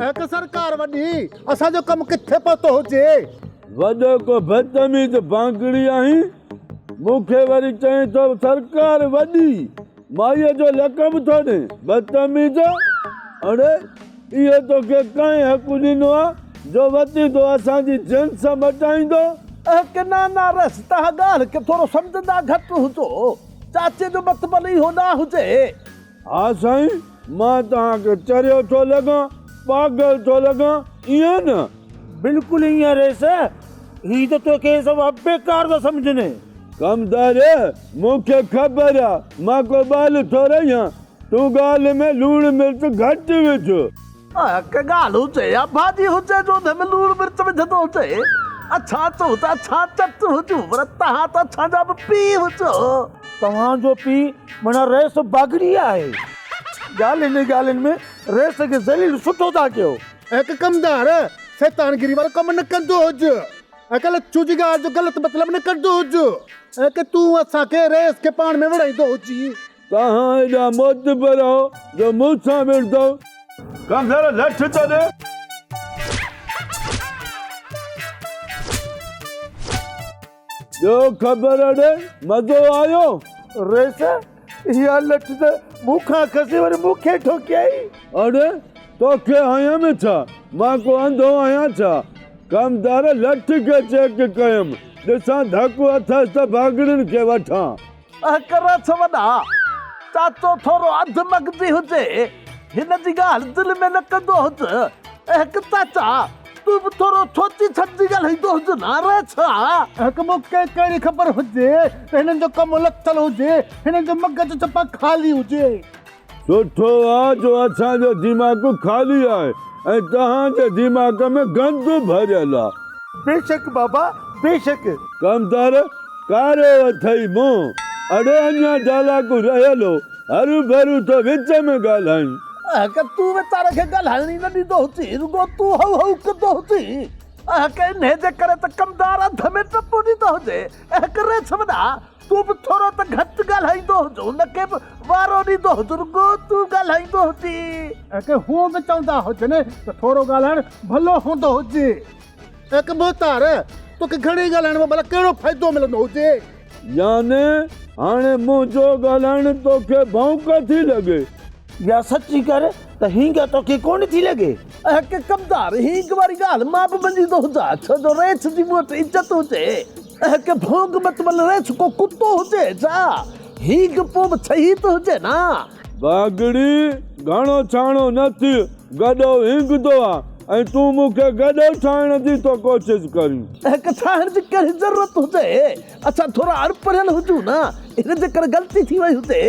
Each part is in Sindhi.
هڪ سرڪار وڏي، اسان جو ڪم ڪٿي پهتو هجي؟ وڏو ڪو بدتميز بانڪڙي آهين، مون کي وري چئين ٿو سرڪار وڏي، مائيء جو لقب ٿو ڏين، بدتميز! اڙي اهو توکي ڪنهن حق ڏنو آ جو وتين ٿو اسان جي جنس مٽائيندو؟ اهڪ نانا رس، توهان ڳالهه کي ٿورو سمجهندا گهٽ هجو، چاچي جو مطبل اهو نه هجي. ها سائين، مان توهان کي چريو ٿو لڳان، پاڳل ٿو لڳان، ائين نه؟ بلڪل ائين ريس، هي ته توکي سڀ بيڪار ٿا سمجهن. ڪمدار، مون کي خبر آ، مان ڪو ٻال ٿورئي هان، تون ڳالهه ۾ لوڻ مرچ گهٽ وجهه. اها ڪا ڳالهه هجي يا ڀاڄي هجي جو ان ۾ لوڻ مرچ وجهندو هجي. اڇا چئون ته اڇا چٽ هجون پر توهان ته اڇا جا به پيء هجو. توهان جو پيء معنيٰ رئيس باگڙي آهي. ڳالهين ئي ڳالهين ۾ رئيس کي ذليل سٺو ٿا ڪيو. هڪ ڪمدار شيطانگيري وارو ڪم نه ڪندو هج. هڪ لڇو جي ڳالهه جو غلط مطلب نه ڪڍندو هج. هڪ تون اسان کي رئيس کي پاڻ ۾ وڙهائيندو هجين. توهان ايڏا معتبر آهو جو مون سان وڙهندؤ؟ ڪنڌر لٺ ته ڏي. ڏيو خبر اڙي، مزو آيو؟ رئيس، اها لٺ ته مون کان کسي وري مون کي ٺوڪيائين. اڙي، توکي هنيم ڇا؟ مان ڪو انڌو آهيان ڇا؟ ڪمدار لٺ کي چيڪ ڪيم، ڏسان ڌڪ اٿس ته ڀاڳڙين کي وٺان. اهڪ رڇ وڏا، چاچو ٿورو اڌ مغزي هجي، هن جي ڳالهه دل ۾ نه ڪندو هج. اهڪ چاچا، تون به ٿورو سوچي سمجهي ڳالهائيندو هج نه رڇ ها. اهڪ مون کي ڪهڙي خبر هجي ته هنن جو ڪم لٿل هجي، هنن جو مغز صفا خالي هجي. سٺو آ جو اسان جو دماغ خالي آهي ۽ توهان جي دماغ ۾ گند ڀريل آ. بيشڪ بابا بيشڪ. ڪمتر، ڪارو اٿئي منهن. اڙي اڃا ڊالاڪو رهيل هو، هروڀرو ٿو وچ ۾ ڳالهائين. اهڪ تون ويچاري کي ڳالهائڻ ئي نه ڏيندو هجين، رڳو تون هو هو ڪندو هجين. اهڪ انهي جي ڪري ته ڪمدار اڌ ۾ ٽپو ڏيندو هجي. اهڪ ريڇ وڏا، تون به ٿورو ته گهٽ ڳالهائيندو هج، هن کي به وارو ڏيندو هج، رڳو تون ڳالهائيندو هجين. ۽ ڪي هونء به چوندا هجن ته ٿورو ڳالهائڻ ڀلو هوندو هجي. اي ڪبوتار، توکي گهڻي ڳالهائڻ مان ڀلا ڪهڙو فائدو ملندو هجي؟ يعني هاڻي منهنجو ڳالهائڻ توکي ڀؤنڪ ٿي لڳي؟ يا سچي ڪر ته هينگ توکي ڪونه ٿي لڳي؟ اي ڪمدار، هينگ واري ڳالهه مان به مڃيندو هجان، ڇو جو ريڇ جي مون وٽ عزت هجي. اهڪ ڀونگ مطمئن ريڇ ڪو ڪتو هجي ڇا؟ هينگ پوء به ڇهي ته هجي نه. باگڙي، گهڻو ڇاڻو نه ٿيء، گڏو هينگندو آ ۽ تون مون کي گڏو ٺاهڻ جي ٿو ڪوشش ڪرين. اهڪ ٺاهڻ جي ڪهڙي ضرورت هجي؟ اسان ٿورا اڻپڙهيل هجون نه، ان جي ڪري غلطي ٿي وئي هجي.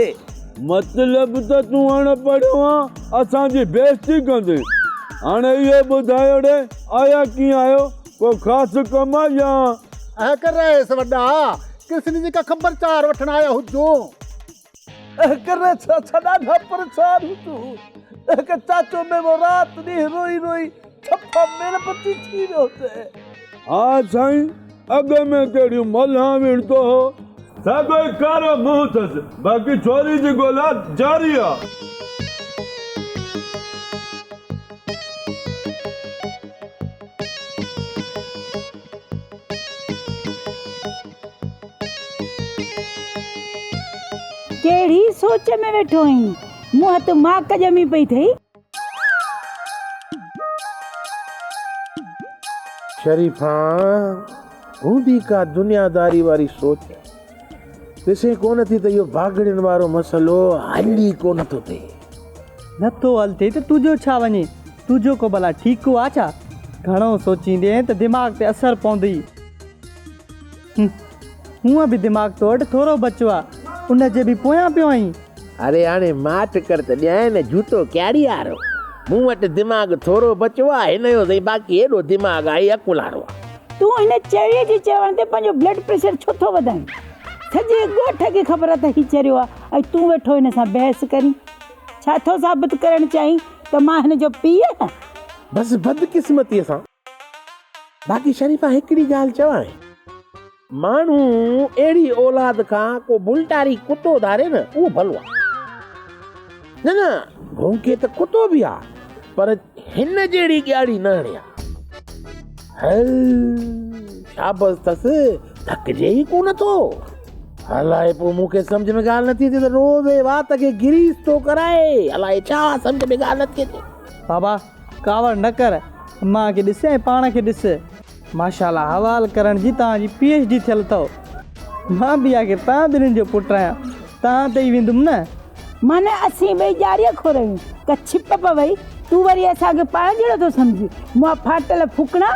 مطلب ته تون اڻ پڙهيو آن، اسان جي بيعزتي ڪندين. هاڻي اهو ٻڌايو ڙي، آيا ڪيئن آهيو؟ ڪو خاص ڪم آ يا؟ اهڪ رئيس وڏا، ڪرسن جي ڪا خبر چار وٺڻ آيا هجو. اهڪ رئيس اسان ڏاڍا پريشان هجون. اهڪ چاچو ميوو رات ڏينهن روئي روئي ڇپا ميڻ بتي ٿي ويو هجي. ها سائين، اڳ ۾ ڪهڙيون ملهان وڙهندو هو. ساڳيو ئي ڪارو منهن اٿس، باقي ڇوري جي ڳولا جاري آ. ڪهڙي سوچ ۾ ويٺو آهين؟ منهن تي ماڪ ڄمي پئي اٿئي. شريفان، هوندي ڪا دنياداري واري سوچ؟ ڏسين ڪونه ٿي ته اهو باگڙين وارو مسئلو حل ئي ڪونه ٿو ٿئي. نه ٿو حل ٿئي ته تنهنجو ڇا وڃي؟ تنهنجو ڪو ڀلا ٺيڪو آ ڇا؟ گهڻو سوچيندين ته دماغ تي اثر پوندئي. هونء به دماغ تو وٽ ٿورو بچيو آ، ان جي به پويان پيو آهين. اري هاڻي ماٺ ڪر ته ڏيانء نه جوتو ڪياڙي وارو. مون وٽ دماغ ٿورو بچيو آ، هن جو سائين باقي ايڏو دماغ آهي عقل وارو آ. تون هن چريي جي چوڻ تي پنهنجو بلڊ پريشر ڇو ٿو وڌائين؟ سڄي ڳوٺ کي خبر آ ته هي چريو آ ۽ تون ويٺو هن سان بحث ڪرين. ڇا ٿو ثابت ڪرڻ چاهين ته مان هن جو پيء آهيان؟ بس بدقسمتيء سان. باقي شريفا هڪڙي ڳالهه چوانء. ماڻهو اهڙي اولاد کان ڪو بلٽاري ڪتو ڌاري نه اهو ڀلو آ. نه نه ڀونڪي ته ڪتو به آ پر هن جهڙي ڳياڙي نه هڻي ها. هل شابس اٿس، ٿڪجي ئي ڪونه ٿو. الائي پوء مون کي سمجهه ۾ ڳالهه نٿي اچي ته روز هي وات کي گريس ٿو ڪرائي، الائي ڇا سمجهه ۾ ڳالهه نٿي اچي. بابا ڪاوڙ نه ڪر، امان کي ڏس ۽ پاڻ کي ڏس. ماشاءالله حوال ڪرڻ جي توهان جي پي ايڇ ڊي ٿيل اٿو. مان به آخر توهان ٻنهين جو پٽ آهيان، توهان تي ئي ويندم نه. معنيٰ اسين ٻئي ڄاريء کور آهيون، ڪا ڇپ پوئي، تون وري اسان کي پاڻ جهڙو ٿو سمجهين، مئا ڦاٽل ڦوڪڻا.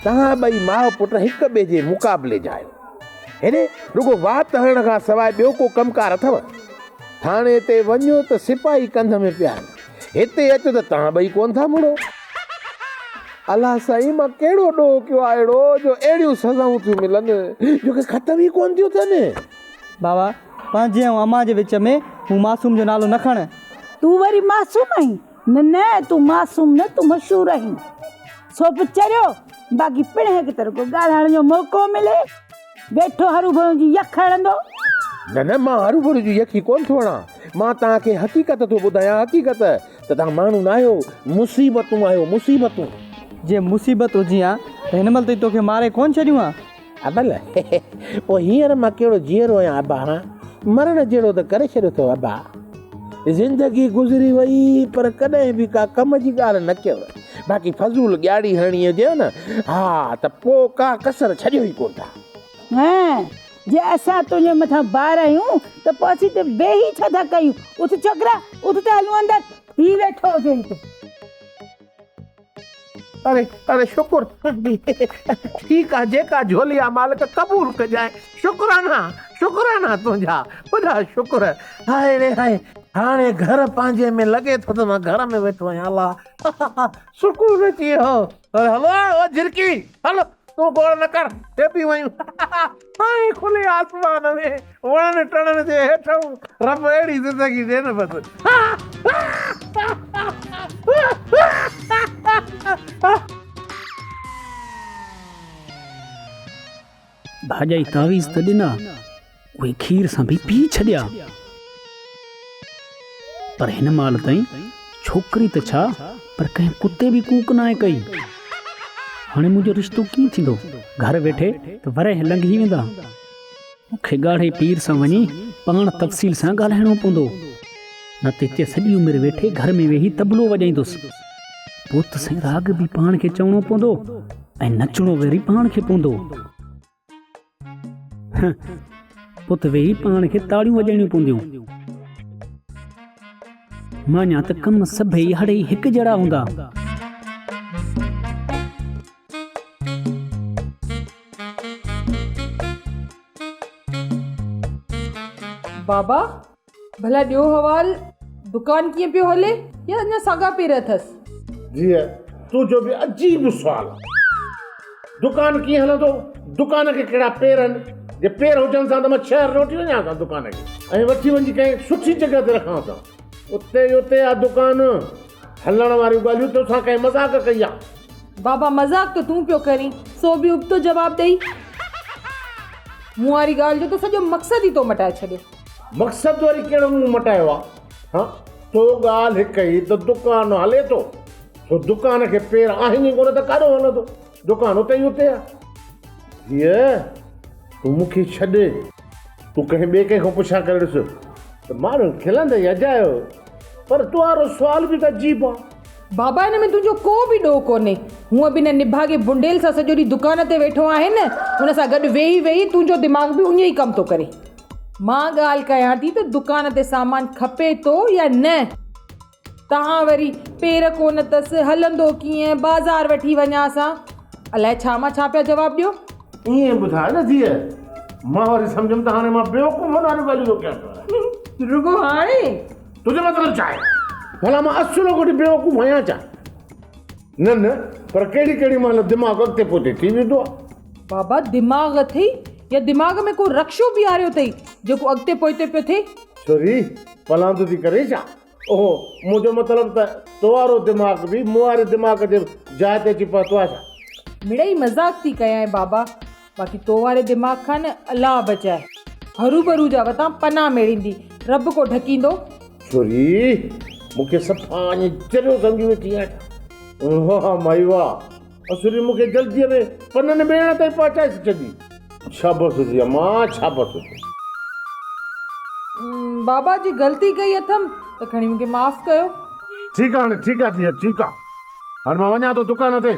توهان ٻئي ماء پٽ هڪ ٻئي جي مقابلي جا آهيو. هيڏي رڳو وات هڻڻ کان سواء ٻيو ڪو ڪم ڪار اٿو؟ ٿاڻي تي وڃو ته سپاهي ڪنڌ ۾ پيا آهن، هتي اچو ته توهان ٻئي ڪونه ٿا مڙو. الله سائين مان ڪهڙو ڏوهه ڪيو آهي اهڙو جو اهڙيون سزائون ٿيون ملن جو ڪي ختم ئي ڪونه ٿيون ٿين. بابا پنهنجي ۽ امان جي وچ ۾ هو معصوم جو نالو نه کڻ. تون وري معصوم آهين؟ نه نه تون معصوم نه تون مشهور آهين. سو به چريو، باقي پڻهين کي ته رڳو ڳالهائڻ جو موقعو ملي، ويٺو هروڀرو جي يک هڻندو. نه نه مان هروڀرو جي يک ئي ڪونه ٿو هڻان، مان توهان کي حقيقت ٿو ٻڌايان حقيقت ته توهان ماڻهو نه آهيو، مصيبتون آهيو مصيبتون. جي مصيبت هجين ها ته هن مهل تائين توکي ماري ڪونه ڇڏيون ها. ابل، پوء هينئر مان ڪهڙو جيئرو آهيان ابا هان، مرڻ جهڙو ته ڪري ڇڏيو اٿو ابا. زندگي گذري وئي پر ڪڏهن به ڪا ڪم جي ڳالهه نه ڪيو. باقي فضول ڳياڙي هڻڻي هجيو نه ها ته پوء ڪا ڪسر ڇڏيو ئي ڪونه ٿا. هان، جي اسان تنهنجي مٿان بار آهيون ته پوء اسين هتي ويهي ڇا ٿا ڪيون؟ اٿ ڇوڪرا، اٿ ته هلون اندر. هي ويٺو هجي هتي. اري اري شڪر ٺيڪ آ جيڪا جهولي آ مالڪ قبول ڪجانء شڪرانا شڪرانا تنهنجا وڏا شڪر هاء ري هاء هاڻي گهر پنهنجي ۾ لڳي ٿو ته مان گهر ۾ ويٺو آهيان الله سڪون اچي ويو هلو او جهرڪي هل تون گوڙ نه ڪر ٽيپي ويون هاڻي کلي آسمان ۾ وڻن ٽڻن جي هيٺئون رب اهڙي زندگي ڏي نه بس. ڀاڄائي تعويذ ته ڏنا، اهي کير سان به پي ڇڏيا، پر هن مهل تائين ڇوڪري ته ڇا پر ڪنهن ڪتي به ڪوڪ ناهي ڪئي. هاڻي منهنجو رشتو ڪيئن ٿيندو؟ گهر ويٺي ته ورهيه لنگهي ويندا. مون کي ڳاڙهي پير سان وڃي پاڻ تفصيل سان ڳالهائڻو پوندو، نه ته هتي سڄي عمر ويٺي گهر ۾ ويهي طبلو وڄائيندس. پوء ته سائين راڳ به پاڻ کي چوڻو پوندو ۽ نچڻو وري پاڻ کي پوندو. هه، پوء ته ويهي پاڻ کي تاڙيون وڄائڻيون پونديون. ماڃان ته ڪم سڀئي هڙئي هڪجهڙا هوندا. بابا، ڀلا ڏيو حوال، دڪان ڪيئن پيو هلي يا اڃا ساڳا پير اٿس؟ ڌيء، تنهنجو به عجيب سوال آ. دڪان ڪيئن هلندو؟ دڪان کي ڪهڙا پير آهن؟ جي پير هجنس ها ته مان شهر نه وٺي وڃانس ها دڪان کي ۽ وٺي وڃي ڪنهن سٺي جڳهه تي رکانس ها. اتي ئي اتي آ دڪان. هلڻ واريون ڳالهيون توسان ڪنهن مذاق ڪئي آ؟ بابا مذاق ته تون پيو ڪرين، سو به ابتو جواب ڏئي. مون واري ڳالهه جو ته سڄو مقصد ئي تو مٽائي ڇڏيو. مقصد وري ڪهڙو مون مٽايو آ؟ ها تو ڳالهه ڪئي ته دڪان هلي ٿو، سو دڪان کي پير آهن ئي ڪونه ته ڪاڏو هلندو؟ دڪان اتي ئي اتي آ. ڌيء تون مون کي ڇڏ، تون ڪنهن ٻئي ڪنهن کان پڇا ڪري ڏس ته ماڻهو کلندئي اجايو. پر تو وارو سوال به ته عجيب آ. بابا ان ۾ تنهنجو ڪو به ڏوهه ڪونهي. هونء به ان نڀاڳي بنڊيل سان سڄو ڏينهن دڪان تي ويٺو آهين نه، ان سان گڏ ويهي ويهي تنهنجو دماغ به ائين ئي ڪم ٿو ڪري. مان ڳالهه ڪيان ٿي ته دڪان تي سامان کپي ٿو يا نه؟ توهان وري پير ڪونه اٿس، هلندو ڪيئن، بازار وٺي وڃانس ها. الائي ڇا مان ڇا پيا جواب ڏيو. ائين ٻڌاء نه ڌيء. مان وري سمجهيم ته هاڻي مان بيوقوفن واريون ڳالهيون ٿو ڪيان پيو. رڳو هاڻي؟ تنهنجو مطلب ڇا آهي؟ ڀلا مان اصل ڪو بيوقوف آهيان ڇا؟ نه نه، پر ڪهڙي ڪهڙي مهل دماغ اڳتي پوئتي ٿي ويندو آهي. بابا دماغ اٿئي يا دماغ ۾ ڪو رڪشو بيهاريو اٿئي جيڪو اڳتي پوئتي پيو ٿئي؟ ڇوري، پلاند ٿي ڪرين ڇا؟ اوهو، منهنجو مطلب ته تو وارو دماغ به مون واري دماغ جي جاء تي اچي پهتو آهي ڇا؟ مڙئي مذاق ٿي ڪيانء بابا، باقي تو واري دماغ کان نه الله بچائي. هروڀرو جا وتان پناهه ميڙيندي، رب ڪو ڍڪيندو. ڇوري، مون کي صفا ائين چريو سمجهي ويٺي آهين ڇا؟ واهه مائي واهه، اسري مون کي جلديء ۾ پنن ٻيڻ تائين پهچائي ڇڏي. شابس هجي امان، شابس هجي. بابا جي غلطي ڪئي اٿم ته کڻي مون کي معاف ڪيو. ٺيڪ آ هاڻي ٺيڪ آ ڌيء ٺيڪ آ. هاڻي مان وڃان ٿو دڪان تي.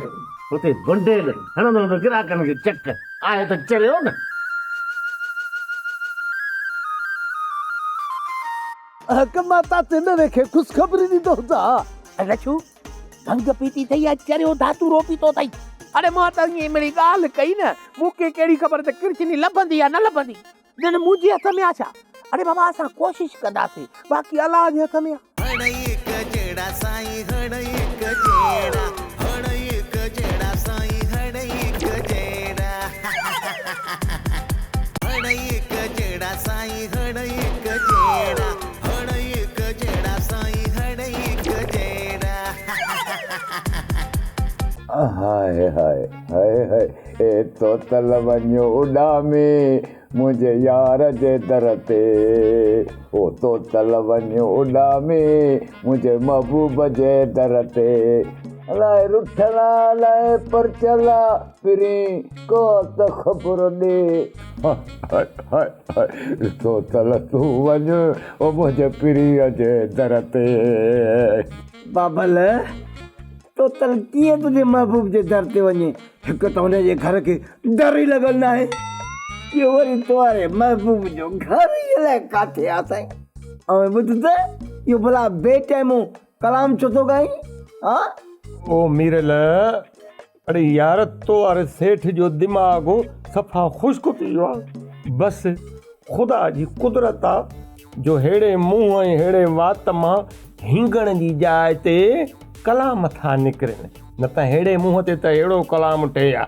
اتي بنڊيل هڻندو هوندو گراهڪن کي چڪ. آهي ته چريو نه. اهڪ مان تاتي نوي کي خوشخبري ڏيندو هجان. لڇو، ڀنگ پيتي اٿئي يا چريو ڌاتورو پيتو اٿئي؟ اڙي مان ته ائين مڙئي ڳالهه ڪئي نه، مون کي ڪهڙي خبر ته ڪرشني لڀندي يا نه لڀندي. ڄڻ منهنجي هٿ ۾ آ ڇا؟ اڙي بابا اسان ڪوشش ڪنداسين، باقي الله جي هٿ ۾ آ. هڙ هڪ جهڙا سائين هڙ هڪ جهڙا هڙ هڪ جهڙا سائين هڙ هڪ جهڙا هڙ هڪ جهڙا سائين هڙ هڪ جهڙا هڙ هڪ جهڙا سائين هڙ هڪ جهڙا. هاء هاء هاء هاء اي طوطل وڃ اڏامي منهنجي يار جي در تي او طوطل وڃ اڏامي منهنجي محبوب جي در تي الائي رٺل آ الائي پرچل آ پرين ڪو ته خبر ڏي هاء هاء هاء طوطل تون وڃ او منهنجي پرينء جي در تي. بابل طوطل ڪيئن تنهنجي محبوب جي در تي وڃي، هڪ ته هن جي گهر کي در ئي لڳل ناهي، ٻيو وري تو واري محبوب جو گهر ئي الائي ڪاٿي آ سائين. ۽ ٻڌ ته اهو ڀلا بي ٽائيمو ڪلام ڇو ٿو ڳائين ها؟ او ميرل، اڙي يار تو واري سيٺ جو دماغ صفا خشڪ ٿي ويو آ، بس خدا جي قدرت آ جو ههڙي منهن ۽ ههڙي وات مان هينگڻ جي جاء تي ڪلام ٿا نڪرن، نه ته ههڙي منهن تي ته اهڙو ڪلام ٺهي ها.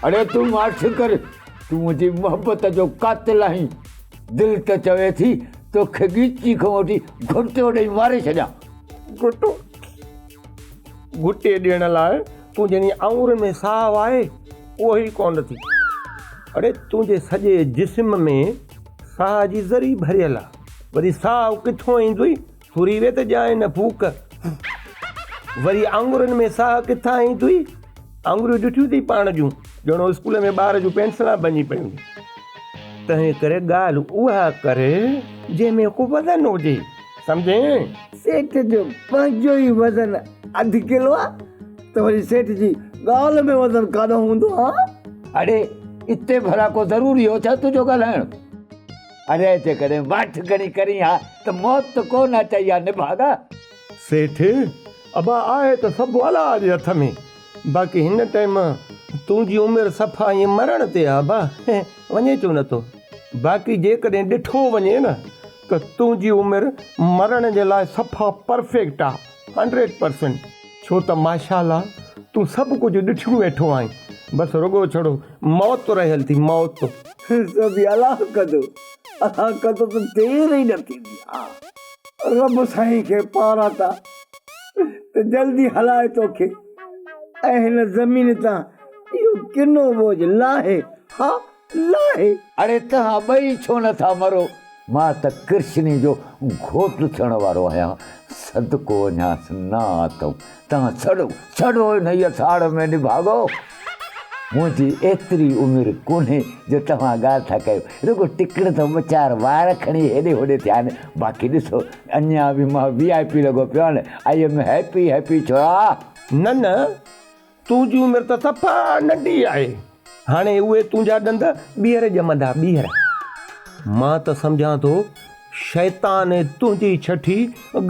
اڙي تون ماٺ ڪر، تون منهنجي محبت جو قاتل آهين، دل ته چوي ٿي توکي ڳچي کان وٺي گهٽو ڏئي ماري ڇڏيان. گهٽو؟ گهٽي ڏيڻ لاء تنهنجي آڱر ۾ ساهه آهي، اهو ئي ڪونه ٿي. اڙي تنهنجي سڄي جسم ۾ ساهه جي ذري ڀريل آ، وري ساهه ڪٿون ايندوئي؟ ٿوري وي ته ڄائين نه ڦوڪ. وري آڱرين ۾ ساهه ڪٿان ايندوئي؟ آڱريون ڏٺيون اٿئي پاڻ جون، ڄڻو اسڪول ۾ ٻار جون پينسلان ڀڃي پيون. تنهن ڪري ڳالهه اها ڪر جنهن ۾ ڪو وزن هجي، سمجهين؟ سيٺ جو پنهنجو ئي وزن اڌ ڪلو آ ته وري سيٺ جي ڳالهه ۾ وزن ڪاڏانهن هوندو ها؟ اڙي اتي ڀلا ڪو ضروري هو ڇا تنهنجو ڳالهائڻ؟ اڙي جيڪڏهن واٺ گهڻي ڪرين ها ته موت ته ڪو نه اچئي ها نڀاڳا. سيٺ، ابا آهي ته سڀ الله جي هٿ ۾، باقي هن ٽائيم تنهنجي عمر صفا ائين مرڻ تي آ ابا، وڃي ڇو نٿو؟ باقي جيڪڏهن ڏٺو وڃي نه ته تنهنجي عمر مرڻ جي لاء صفا پرفيڪٽ آ، هنڊريڊ پرسنٽ، ڇو ته ماشاءالله تون سڀ ڪجهه ڏٺيون ويٺو آهين، بس رڳو ڇڙو موت رهيل ٿي، موت. سو به الله ڪندو، الله ڪندو ته دير ئي نه ٿيندي. ها رب سائين کي پارات آ ته جلدي هلائي توکي ۽ هن زمين تان اهو ڪنو بوجهه لاهي، ها لاهي. اڙي توهان ٻئي ڇو نه ٿا مرو؟ مان ته ڪرشني جو گهوٽ ٿيڻ وارو آهيان، صدقو وڃانس نه اٿئون، توهان سڙو، سڙو انهيء ساڙ ۾ نڀاڳو. منهنجي ايتري عمر ڪونهي جو توهان ڳالهه ٿا ڪيو، رڳو ٽڪڙ ته ٻه چار وار کڻي هيڏي هوڏي ٿيا آهن، باقي ڏسو اڃا به مان وي آء پي لڳو پيو آهيان، I M happy happy ڇورا. نه نه، تنهنجي عمر ته صفا ننڍي آهي، هاڻي اهي تنهنجا ڏند ٻيهر ڄمندا، ٻيهر. مان ته سمجهان ٿو شيطان ۽ تنهنجي ڇٺي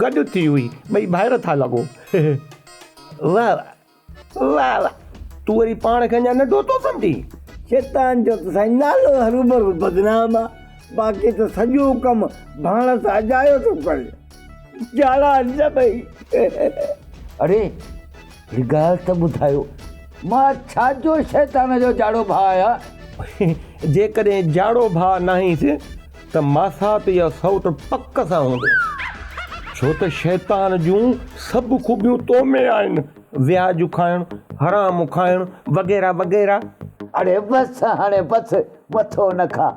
گڏ ٿي هئي، ٻئي ڀائر ٿا لڳو. واهه واهه واهه، تون وري پاڻ کي اڃا ننڍو ٿو سمجهين؟ شيطان جو ته سائين نالو هروڀرو بدنام آ، باقي ته سڄو ڪم ڀاڻس اجايو ٿو ڪري. جاڙا آهن سڀئي. اڙي هڪ ڳالهه ته ٻڌايو، مان ڇا جو شيطان جو جاڙو ڀاء آهيان؟ جيڪڏهن جاڙو ڀاء ناهينس ته ماسات يا سئوٽ پڪ سان هوندين. ڇو ته شيطان جون سڀ خوبيون تو ۾ آهن، وياج کائڻ، حرام کائڻ وغيره وغيره. اڙي بس هاڻي بس، مٿو نه کاء.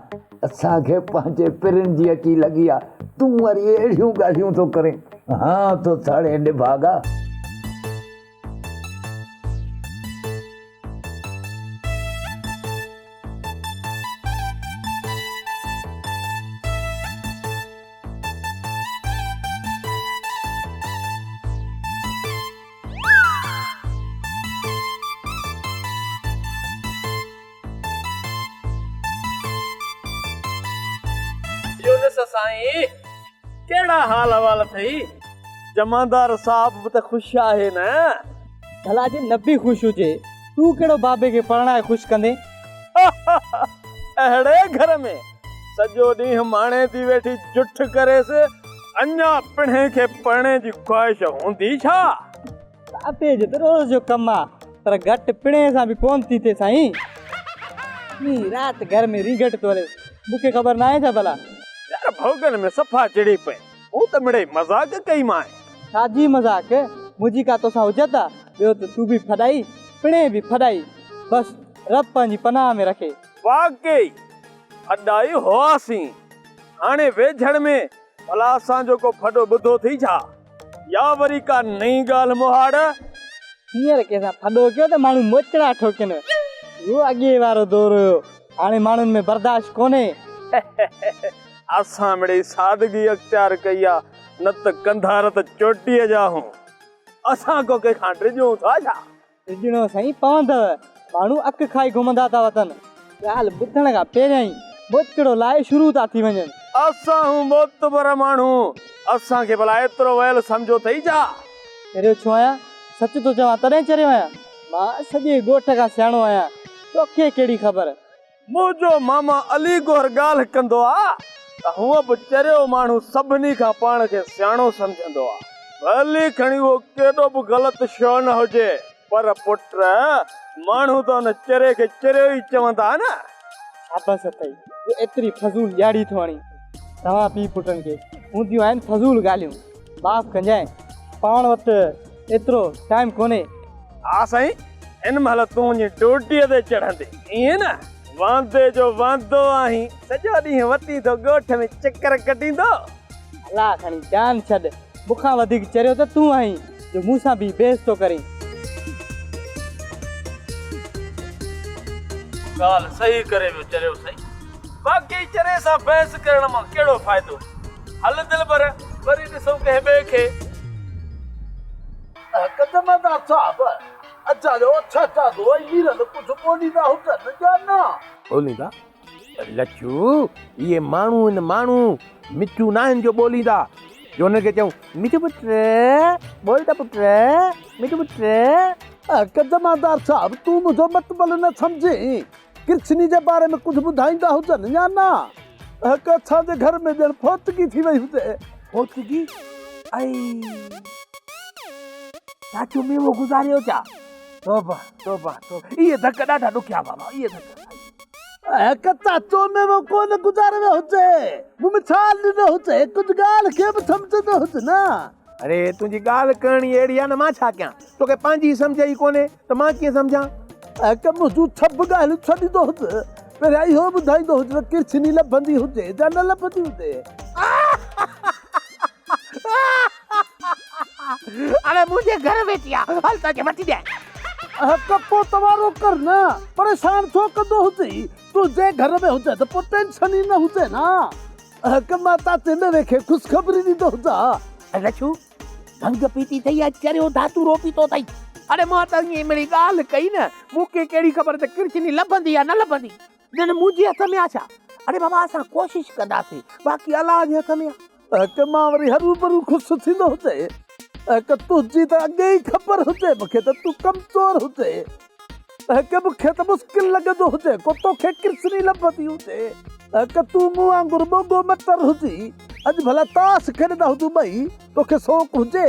اسان کي پنهنجي پرين جي اچي لڳي آ، تون وري اهڙيون ڳالهيون ٿو ڪرين. هان ٿو ساڙين نڀاڳا. يونس سائين، ڪهڙا حال احوال اٿئي؟ جمعدار صاحب به ته خوش آهي نه؟ ڀلا جي نبي خوش هجي، تون ڪهڙو بابي کي پرڻائي خوش ڪندين؟ اهڙي گهر ۾ سڄو ڏينهن ماڻي ٿي ويٺي جٺ ڪريس، اڃا پڻهين کي پرڻي جي خواهش هوندي ڇا؟ بابي جو ته روز جو ڪم آ، پر گهٽ پڻهين سان به ڪونه ٿي ٿئي سائين. ڏينهن رات گهر ۾ رينگٽ ٿو هليس، مون کي خبر ناهي ڇا ڀلا؟ يار ڀوڳن ۾ صفا چڙهي پئين، مون ته مڙئي مذاق ڪئي مانء. ڇا جي مذاق؟ منهنجي ڪا توسان حجت آ؟ ٻيو ته تون به ڦڏائي، پڻهين به ڦڏائي. بس رب پنهنجي پناهه ۾ رکي. واقعي ڦڏائي هئاسين، هاڻي ويجهڙ ۾ ڀلا اسان جو ڪو ڦڏو ٻڌو ٿي ڇا؟ يا وري ڪا نئين ڳالهه مهاڙ؟ هينئر ڪنهن سان ڦڏو ڪيو ته ماڻهو موچڙا ٺوڪين. اهو اڳي وارو دور هيو، هاڻي ماڻهن ۾ برداشت ڪونهي. اسان مڙئي سادگي اختيار ڪئي آ، نه ته ڪنڌار ته چوٽيء جا هون. اسان ڪو ڪنهن کان ڊڄون ٿا ڇا؟ ڊڄڻو سائين پوندء، ماڻهو اک کائي گهمندا ٿا وتن. ڳالهه ٻڌڻ کان پهريان ئي موچڙو لائي شروع ٿا ٿي وڃن. اسان هون معتبر ماڻهو، اسان کي ڀلا ايترو ويل سمجهيو اٿئي ڇا؟ چريو ڇو آهيان؟ سچ ٿو چوان تڏهن چريو آهيان. مان سڄي ڳوٺ کان سياڻو آهيان، توکي ڪهڙي خبر؟ منهنجو ماما علي گوهر ڳالهه ڪندو آ ته هونء به چريو ماڻهو سڀني کان پاڻ کي سياڻو سمجهندو آ. ڀلي کڻي اهو ڪيڏو به غلط ڇو نه هجي پر پٽ ماڻهو ته ان چري کي چريو ئي چوندا نه. شابس اٿئي جو ايتري فضول ڄاڙي ٿو هڻين. توهان پيء پٽن کي هونديون آهن فضول ڳالهيون. معاف ڪجانء پاڻ وٽ ايترو ٽائيم ڪونهي. ها سائين هن مهل تون وڃي ڊوٽيء تي چڙهندين، ائين نه؟ واندي جو واندو آهين، سڄو ڏينهن وتين ٿو ڳوٺ ۾ چڪر ڪٽيندو. الله کڻي جان ڇڏ، مون کان وڌيڪ چريو ته تون آهين، جو مون سان بيهي بحث ٿو ڪرين. ڳالهه صحيح ڪري ويو چريو سائين. باقي چري سان بحث ڪرڻ مان ڪهڙو فائدو؟ هل دلبر، وري ڏسون ڪنهن ٻئي کي. قدمدار صاحب، اجايو ڇهزادو ۽ ميرل ڪجهه ٻوليندا هجن يا نه؟ ٻوليندا؟ لڇو، اهي ماڻهو آهن ماڻهو، مٺيون ناهن جو ٻوليندا، جو انهن کي چئون، مٺو پٽ، ٻول ته پٽ، مٺو پٽ. قدمدار صاحب، تون منهنجو مطبل نه سمجهين. ڪرشني جي باري ۾ ڪجهه ٻڌائيندا هجن يا نه؟ هڪ اسان جي گهر ۾ ڄڻ فوتگي ٿي وئي هجي. فوتگي؟ ائي! چاچو ميوو گذاريو ڇا؟ توبه توبه توبه اهي ڌڪ ڏاڍا ڏکيا بابا اهي ڌڪ. هڪ چاچو ميوو ڪونه گذاري ويو هجي. مون ۾ ڇا ڏنو هجي؟ ڪجهه ڳالهه کي به سمجهندو هج نه. اڙي تنهنجي ڳالهه ڪرڻ ئي اهڙي آهي نه مان ڇا ڪيان؟ توکي پنهنجي سمجهه ئي ڪونهي ته مان ڪيئن سمجهان؟ هڪ منهنجون سڀ ڳالهيون ڇڏيندو هج. پهريان اهو ٻڌائيندو هج ته ڪرڇني لڀندي هجي يا نه لڀندي هجي. اڙي منهنجي گهر ويٺي آ، هل توکي وٺي ڏيان. هڪ پوء ته وارو ڪر نه، پريشان ڇو ڪندو هجين؟ تنهنجي گهر ۾ هجي ته پوء ٽينشن ئي نه هجي نه. هڪ مان چاچي ميوي کي خوشخبري ڏيندو هجان. لڇو، ڀنگ پيتي اٿئي يا چريو ڌاتورو پيتو اٿئي؟ اڙي مان ته ائين مڙئي ڳالهه ڪئي نه، مون کي ڪهڙي خبر ته ڪرشني لڀندي يا نه لڀندي. ڄڻ منهنجي هٿ ۾ آ ڇا؟ اڙي بابا اسان ڪوشش ڪنداسين، باقي الله جي هٿ ۾ آ. هڪ مان وري هروڀرو خوش ٿيندو هجي. هڪ تنهنجي ته اڳي ئي خبر هجي مون کي ته تون ڪمزور هجي. هڪ مون کي ته مشڪل لڳندو هجي ڪو توکي ڪرشني لڀندي هجي. هڪ تون مون وانگر موڳو مٽر هجين. اڄ ڀلا تاش کيڏندا هجون ٻئي، توکي شوق هجي.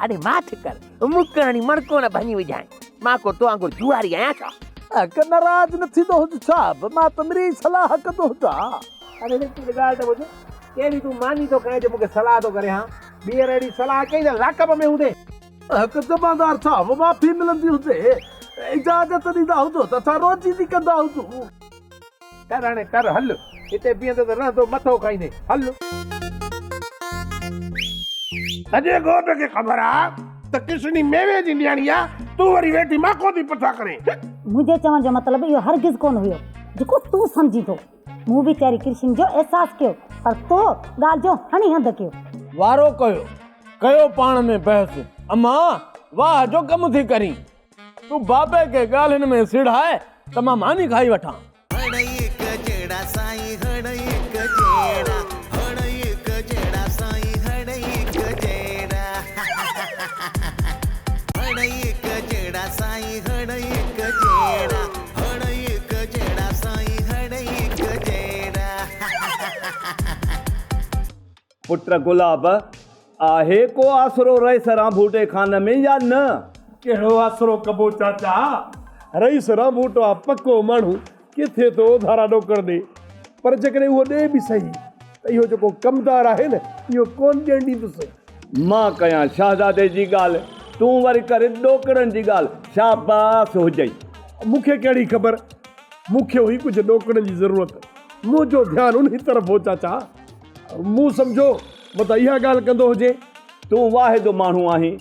اڙي ماٺ ڪر، مڪ هڻي مڻڪو نه ڀڃي وجهانء. مان ڪو تو وانگر جوئاري آهيان ڇا؟ هڪ ناراض نه ٿيندو هج صاحب، مان ته مڙئي صلاح ڪندو هجان. اڙي هڪ ڳالهه ته ٻڌ، ڪهڙي تون ماني ٿو کائين جو مون کي صلاح ٿو ڪرين هان؟ ٻيهر اهڙي صلاح ڪئي ته لاڪپ ۾ هوندين. هڪ جمعدار صاحب معافي ملندي هجي، اجازت ڏيندا هجو ته اسان روزي ڪندا هجون. ٽر هاڻي ٽر هل، هتي بيهندين ته رهندو مٿو کائيندين، هل. سڄي ڳوٺ کي خبر آ ته ڪشني ميوي جي نياڻي آ، تون وري ويٺي ماکو ٿي پڇا ڪرين. منهنجي چوڻ جو مطلب اهو هرگز ڪونه هيو، جيڪو تون سمجهين ٿو. مون ويچاري ڪرشن جو احساس ڪيو، پر تو ڳالهه جو هڻي هنڌ ڪيو. وارو ڪيو، ڪيو پاڻ ۾ بحث. امان، واهه جو ڪم ٿي ڪرين. تون بابي کي ڳالهين ۾ سيڙهاء ته مان ماني کائي وٺان. هڙئي هڪ جهڙا سائين هڙئي هڪ جهڙا. پٽ گلاب، آهي ڪو آسرو رئيس رانڀوٽي خان ۾ يا نه؟ ڪهڙو آسرو ڪبو چاچا؟ رئيس رانڀوٽو آ پڪو ماڻهو، ڪٿي ٿو اڌارا ڏوڪڙ ڏي. پر جيڪڏهن اهو ڏئي به سهي ته اهو جيڪو ڪمدار آهي نه، اهو ڪونه ڏيڻ ڏيندس. مان ڪيان شهزادي جي ڳالهه، تون وري ڪر ڏوڪڙن جي ڳالهه. شاباس هجئي. مون کي ڪهڙي خبر، مون کي هئي ڪجهه ڏوڪڙن جي ضرورت. منهنجو ڌيان انهي طرف هو چاچا. مون سمجهيو متان اها ڳالهه ڪندو هجين. تون واحد ماڻهو آهين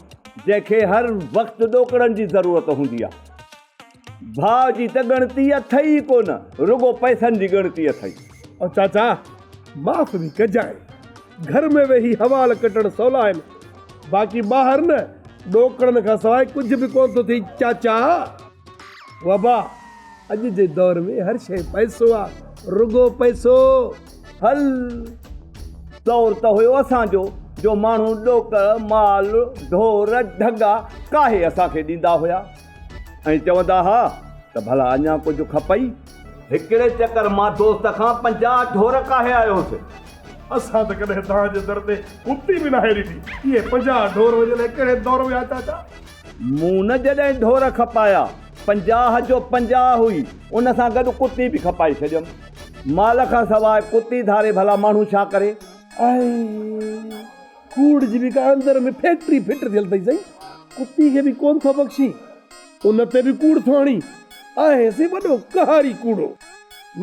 جنهن کي هر وقت ڏوڪڙن جي ضرورت هوندي آهي. ڀاء جي ته ڳڻتي اٿئي ئي ڪونه، رڳو پئسن جي ڳڻتي اٿئي. او چاچا، معاف به ڪجانء. گهر ۾ ويهي حوال ڪٽڻ سولا آهن، باقي ٻاهر نه ڏوڪڙن کان سواء ڪجهه به ڪونه ٿو ٿئي چاچا. وبا، اڄ جي دور ۾ هر شيء پئسو آ، رڳو پئسو. هل، دور ته هيو اسان جو، جو ماڻهو ڏوڪڙ، مال، ڍور، ڍڳا ڪاهي اسان کي ڏيندا هيا ۽ چوندا ها ته ڀلا اڃا ڪجهه کپئي؟ هڪڙي چڪر مان دوست کان 50 ڍور ڪاهي آيو هوس. اسان ته ڪڏهن توهان جي در تي ڪتي به ناهي ڏٺي. اهي 50 ڍور وڃڻ لاء ڪهڙي دور ويا چاچا؟ مون نه جڏهن ڍور کپايا، 50 جو 50 هئي، ان سان گڏ ڪتي به کپائي ڇڏيم. مال کان سواء ڪتي ڌاري ڀلا ماڻهو ڇا ڪري؟ آهي ڪوڙ جي به ڪا اندر ۾ فيڪٽري فٽ ٿيل اٿئي سائين. ڪتي کي به ڪونه ٿو بخشين، ان تي به ڪوڙ ٿو هڻين. آهي سي وڏو قهاري ڪوڙو.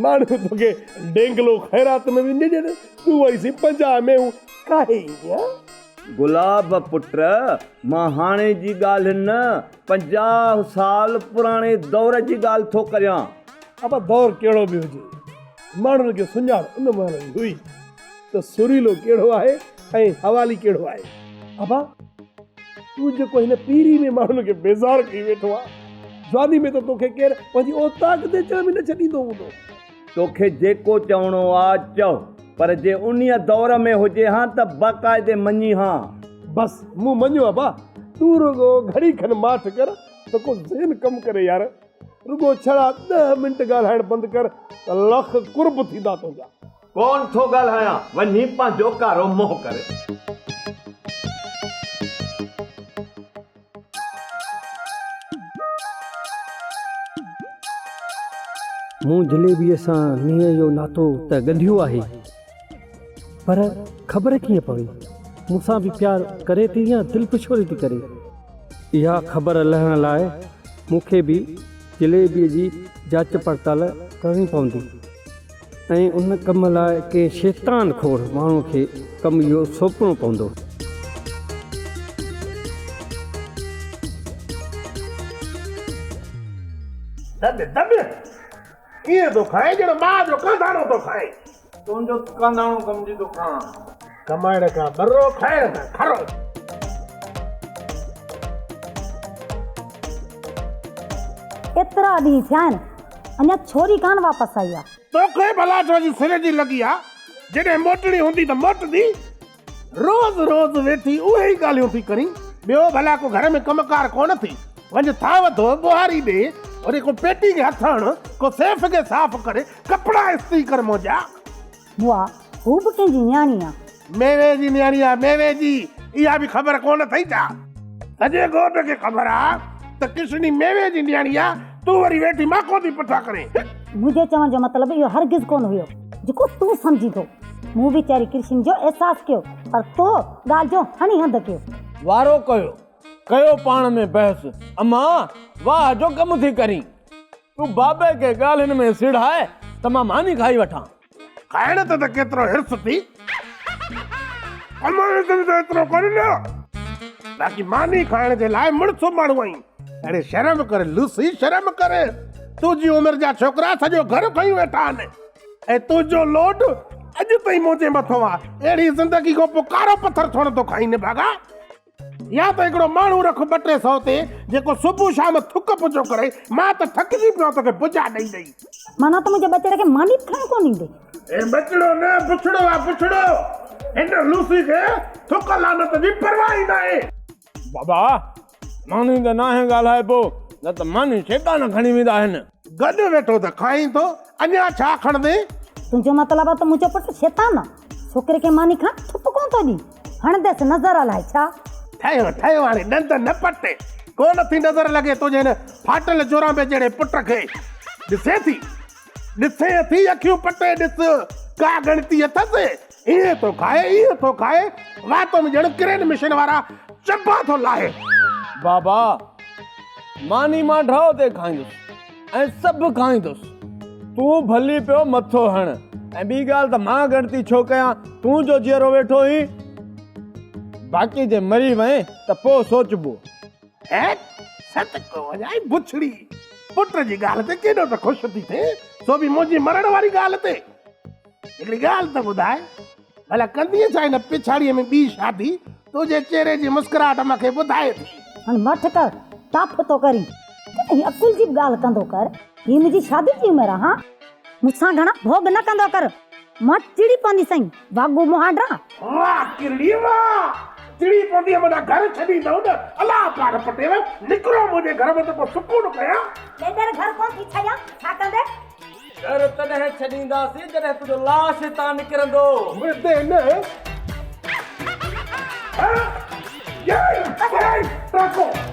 ماڻهو توکي ڊينگلو خيرات ۾ به نه ڏين، تون وري سي 50 مينهون ڪاهي ايندين. گلاب پٽ، مان هاڻي جي ڳالهه نه، 50 سال پراڻي دور جي ڳالهه ٿو ڪريان. ابا دور ڪهڙو به هجي، ماڻهن کي سڃاڻ ان مهل ئي هئي ته سريلو ڪهڙو آهي ۽ حوالي ڪهڙو آهي. ابا تون جيڪو هن پيري ۾ ماڻهن کي بيزار ڪري ويٺو آهين، جواني ۾ ته توکي ڪير پنهنجي اوطاق تي اچڻ به نه ڇڏيندو هوندو. توکي جيڪو چوڻو آ چئو، پر جي انهيء دور ۾ هجي هان ته باقاعدي مڃي هان. بس مون مڃيو ابا، تون رڳو گهڙي کن ماٺ ڪر ته ڪو ذهن ڪم ڪري يار. رڳو ڇڙا ڏهه منٽ ڳالهائڻ بند ڪر ته لک قرب ٿيندا تنهنجا. ڪونه ٿو ڳالهايان، وڃي پنهنجو ڪارو منهن ڪر. مون جليبيء سان نينهن جو ناتو ته ڳنڍيو آهي، پر خبر ڪيئن پوي، مون سان به پيار ڪري ٿي يا دل پڇوڙي ٿي ڪري؟ اها خبر لهڻ لاء مون کي به جليبيء جي جاچ پڙتال ڪرڻي پوندي ۽ ان ڪم لاء ڪنهن شيطان خور ماڻهوء کي ڪم اهو سونپڻو پوندو. دٻ دٻ ائين ٿو کائين ڄڻ ماء جو ڪانڌاڻو ٿو کائين. تنهنجو ڪانڌاڻو سمجهي ٿو کان. ڪمائڻ کان ٻرو کائڻ کان کرو. ايترا ڏينهن ٿيا آهن اڃا ڇوري ڪانه واپس آئي آ. توکي ڀلا ڇو جي سر جي لڳي آ، جڏهن موٽڻي هوندي ته موٽندي. روز روز ويٺي اهي ئي ڳالهيون ٿي ڪرين، ٻيو ڀلا ڪو گهر ۾ ڪم ڪار ڪونه ٿي. وڃ ٿانو ڌو، ٻهاري ڏي، وري ڪو پيٽي کي هٿ هڻ، ڪو سيف کي صاف ڪر، ڪپڙا استري ڪر منهنجا. بوا، هو به ڪنهن جي نياڻي آ. ميوي جي نياڻي آ، ميوي جي، اها به خبر ڪونه اٿئي ڇا؟ سڄي ڳوٺ کي خبر آ ته ڪشني ميوي جي نياڻي آ، تون وري ويٺي ماکو ٿي پٺا ڪرين. منهنجي چوڻ جو مطلب اهو هرگز ڪونه هيو، جيڪو تون سمجهين ٿو. مون ويچاري ڪرشن جو احساس ڪيو، پر تو ڳالهه جو هڻي هنڌ ڪيو. وارو ڪيو، ڪيو پاڻ ۾ بحث، امان، واهه جو ڪم ٿي ڪرين. تون بابي کي ڳالهين ۾ سيڙهاء ته مان ماني کائي وٺان. کائڻ تي ته ڪيترو حرص ٿي، ڪمائڻ تي به ته ايترو ڪونهي نه. باقي ماني کائڻ جي لاء مڙس ماڻهو آهين. اڙي شرم ڪر لوسي، شرم ڪر. تنهنجي عمر جا ڇوڪرا سڄو گهر کنيون ويٺا آهن ۽ تنهنجو لوڊ اڄ تائين منهنجي مٿو آ. اهڙي زندگي کان پوء ڪارو پٿر ڇو نه ٿو کائين نڀاڳا؟ يا ته هڪڙو ماڻهو رک ٻه ٽي سئو تي جيڪو صبح شام ٿڪ پچو ڪري، مان ته ٿڪجي پيو آهيان توکي بجا ڏئي ڏئي. معنيٰ ته منهنجي ٻچڙي کي ماني به کائڻ ڪونه ايندي. هي ٻچڙو نه بڇڙو آ بڇڙو. هن لوسي کي ٿڪ لعنت جي پرواهه ئي ناهي. بابا ماني ته ناهي ڳالهائبو نه ته ماني شيطان کڻي ويندا آهن. گڏ ويٺو ته کائين ٿو اڃا ڇا کڻندين. تنهنجو مطلب آ ته منهنجو پٽ شيطان آ. ڇوڪري کي ماني کائڻ ٿپ ڪونه ٿو ڏين. هڻنديس نظر الائي ڇا. ٺهيو ٺهيو هاڻي ڏند نه پٽ. ڪونه ٿي نظر لڳي تنهنجي هن ڦاٽل جورانبي جهڙي پٽ کي. ڏسين ٿي. ڏسين ٿي اکيون پٽي ڏس. ڪا ڳڻتي اٿس. ائين ٿو کائي ائين ٿو کائي وات ۾ ڄڻ ڪرين مشين وارا چنبا ٿو لاهي. بابا ماني مان ڍؤ تي کائيندس ۽ سڀ کائيندس. تون ڀلي پيو مٿو هڻ ۽ ٻي ڳالهه ته مان ڳڻتي ڇو ڪيان تون جو جيئرو ويٺو هين. باقي جي مري وئين ته پوء سوچبو. هيٽ صدقو وڃائي بڇڙي پٽ جي ڳالهه تي ڪيڏو ته خوش ٿي ٿئين سو به منهنجي مرڻ واري ڳالهه تي. هڪڙي ڳالهه ته ٻڌاء، ڀلا ڪندينء ڇا هن پڇاڙيء ۾ ٻي شادي؟ تنهنجي چهري جي مسڪراهٽ مان کي ٻڌائي ٿي. هاڻ ماٺ ڪر، ٽاڦ ٿو ڪرين. ڪڏهن عقل جي به ڳالهه ڪندو ڪر. هيء منهنجي شادي جي عمر آ، هان؟ مون سان گهڻا ڀوڳ نه ڪندو ڪر، مان چڙي پونديسئين، واڳو مهانڊا. واهه ڪرڙي واهه! چڙي پوندينء معنيٰ گهر ڇڏيندؤ نه؟ الله پار پٽيو، نڪرو منهنجي گهر مان ته ڪو سڪون ڪيان. ڏيڏر گهر ڪونه ٿي ڇڏيان، ڇا ڪندين؟ گهر تڏهن ڇڏينداسين جڏهن تنهنجو لاش هتان نڪرندو. مردي نه. ها يي يي ٽاڪو.